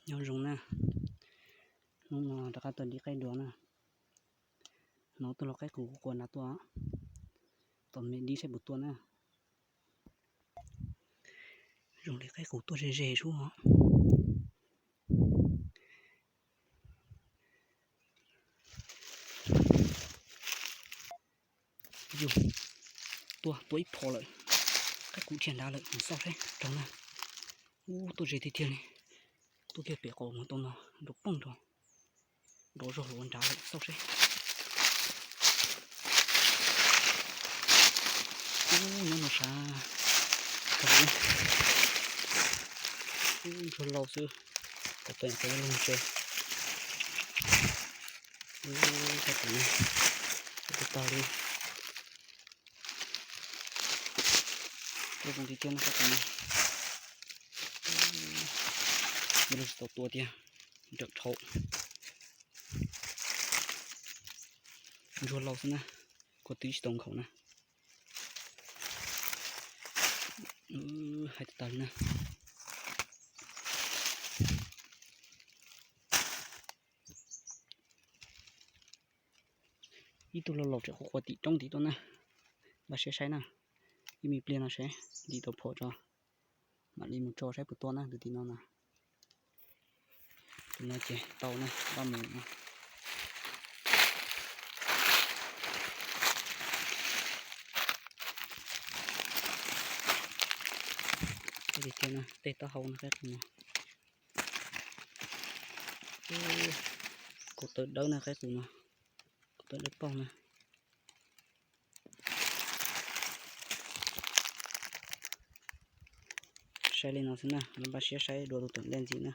Nyob zoo na, hnub no rov qab tuaj dib qaib dua na. Hnov tuaj los qaib qus quas nrad tuaj, tos me dib saib puas tuaj na. Zoo li qaib qus tuaj ze ze sub. Yus, tuaj tua ib phom lawm, qaib qus dhia nrad lawm, mus xauj saib raug na. Ub, tuaj ze tiag tiag li, tuaj kiag pem qaum mus tau no, nrov pooj nrov, nrov zog hluav nrad lawm, xauj saib. Ub, nyob no sav, ub, ntsuag laus xwb, kom tau los tsev. Ub, qaib qus no, ub, tag li. Ub, zoo tiag tiag no qaib qus no. Ub, los tsis tau tua tiag, nrawm dhau. Ntsuag laus xwb na, kua twb tsis tau nkhaus na. Hais tag tag li na. Ib tug laus laus tseem quaj quaj tim roob tid tuaj na, npaj siab saib na. Ib me pliag no saib ntim tau phom tso, mam li mus tso saib puas tuaj na tus tim no na. Tus no ces tau na, npaj mus no. Tiag tiag na, tej taub hau no qaib qus no. Kaum tawv dawb na qaib qus no, kaum tawv dawb paug na. Saib li no xwb na, npaj siab saib dua tus tom ntej ntxiv na.